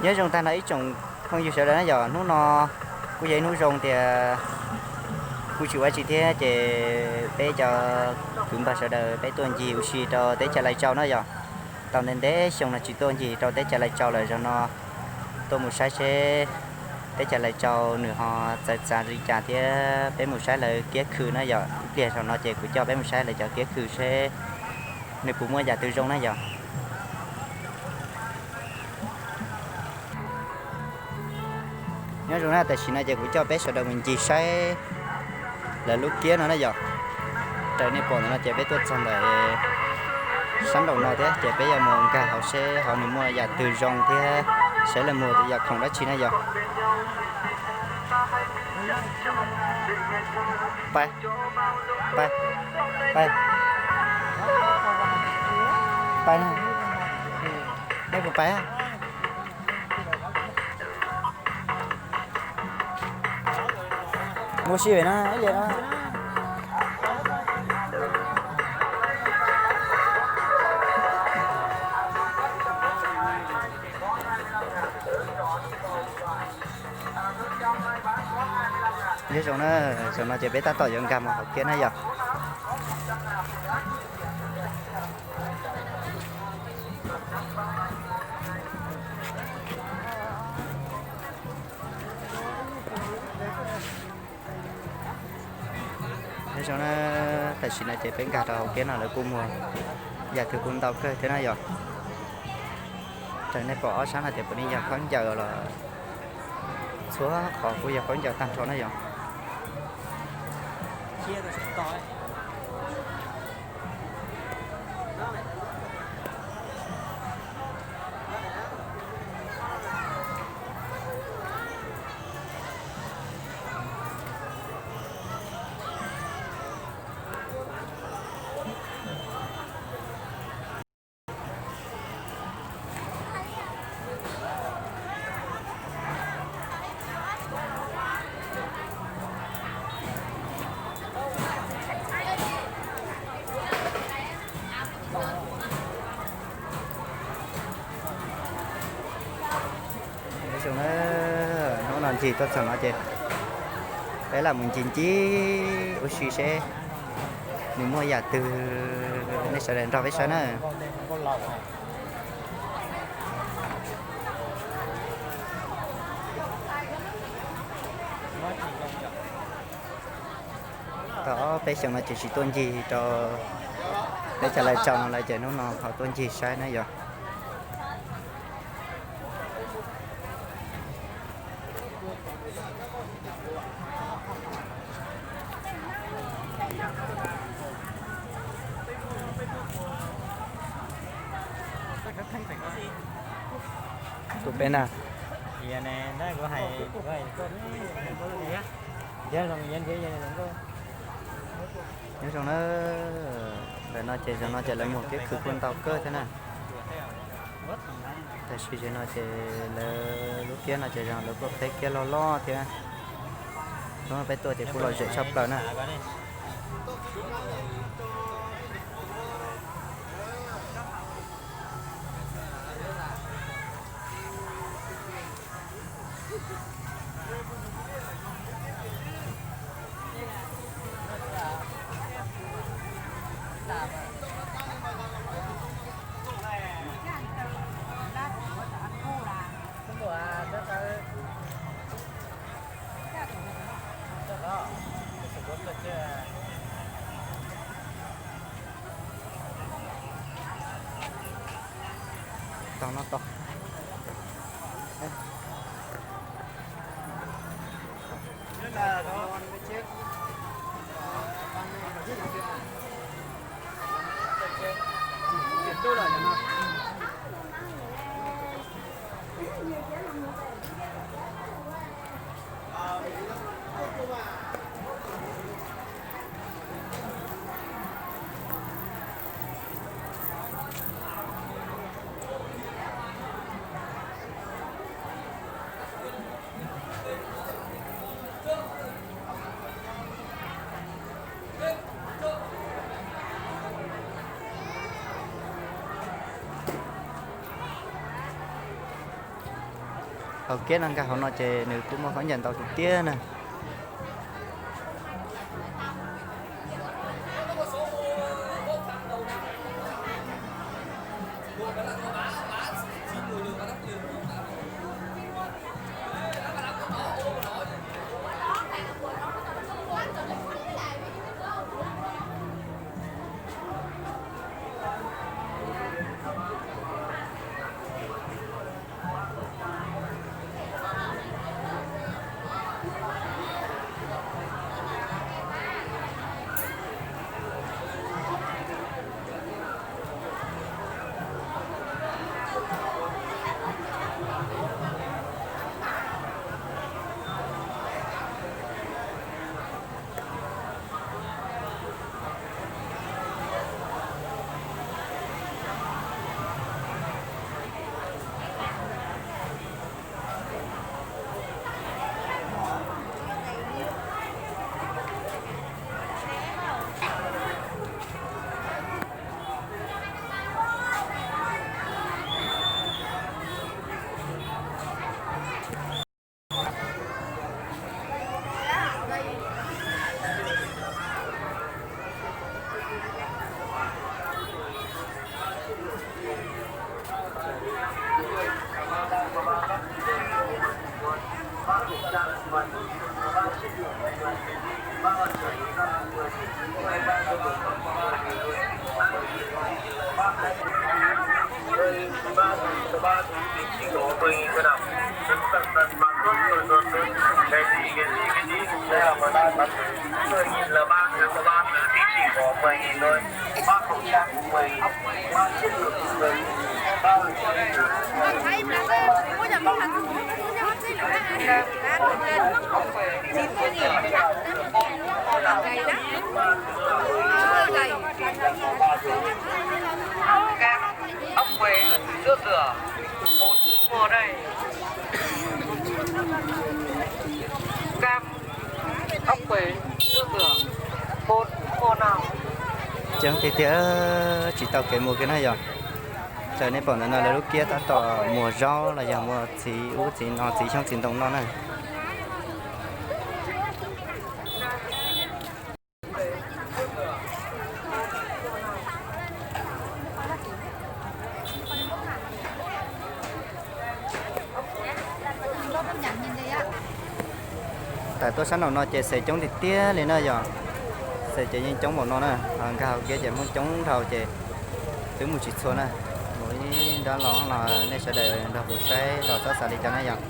Nyob zoo tag nrho ib tsoom phooj ywg sawv daws na yom, hnub no kuj yog ib hnub zoo tias kuj tsis ua tsi thiab ces peb cov kwv npawg sawv daws peb tuaj ncig ua si rau teb chaws Lais Tsau na yom. Tau ntev ntev xyoo no tsis tuaj ncig rau teb chaws Lais Tsau lawm, zaum no tuaj mus saib seb teb chaws Lais Tsau nws ho txawv txav li cas thiab peb mus saib lawv kiab khw na yom. Ib pliag zaum no ces kuv coj peb mus saib lawv cov kiab khw seb nws puas muaj yam twg zoo na yom. Nyob zoo na, tam sim no ces kuv coj peb sawv daws mus ncig saib lawv lub kiab no na yom. Raws nej pom ntawm no ces peb tuaj txog ntawm sab nraum no thiab ces peb yuav mus nkag hauv seb hauv nws muaj yam twg zoo thiab seb lawv muag yam khoom dab tsi na yom. Pais, pais, pais, pais, nej puas pais? Mus si na, ib li no. Nyob zoo na, zaum no ces peb tab tom yuav nkag mus hauv kiab na yom. Nyob zoo na, tam sim no ces peb nkag rau hauv kiab no lawv kuj muag yam twg kuj ntau kawg thiab na yom. Raws nej pom ob sab no ces puav leej yog khaub ncaws los txhua qhov kuj yog khaub ncaws tag nrho na yom. Nyob zoo na, hnub no ncig tuaj txog no ces peb lam mus ncig ncig ua si seb nws muaj yam twg, nej sawv daws nrog peb saib na. Tau ob peb xyoos no ces tsis tuaj ncig rau teb chaws Lais Tsau no lawm ces hnub no ho tuaj ncig saib na yom. Tus peb na. Nyob zoo na, ntawm no ces zaum no ces lawv muag kiab khw kuj ntau kawg thiab na. Tam sim zaum no ces lawv lub kiab no ces zaum lawv kuj qheb kiab loj loj thiab. Hnub no peb tuaj ces kuj lom zem tshaj plaws na. Tau no tau. Hauv kiab no nkag hauv no ces nws kuj muaj khaub ncaws ntau tiag tiag na. Cam, ốc quế, sữa dừa, bột ngô đay. Cam, ốc quế, sữa dừa, bột ngô đay. Coob tiag tiag, tsis tau kev mus kiag na yog. Raws nej pom ntawm no lawv lub kiab tab tom muag zaub los yog muag txiv ub txiv no, txiv xyoob txiv ntoo no na. Tawm tuaj sab nraum no ces xev coob tiag tiag li na yog. Xev ces yeej coob npaum no na, nkag hauv kiab ces Hmoob coob dhau ces twb mus tsis txhua na. Mus ib nrab los los nej sawv daws nrog kuv saib los txhob xav li cas na yog.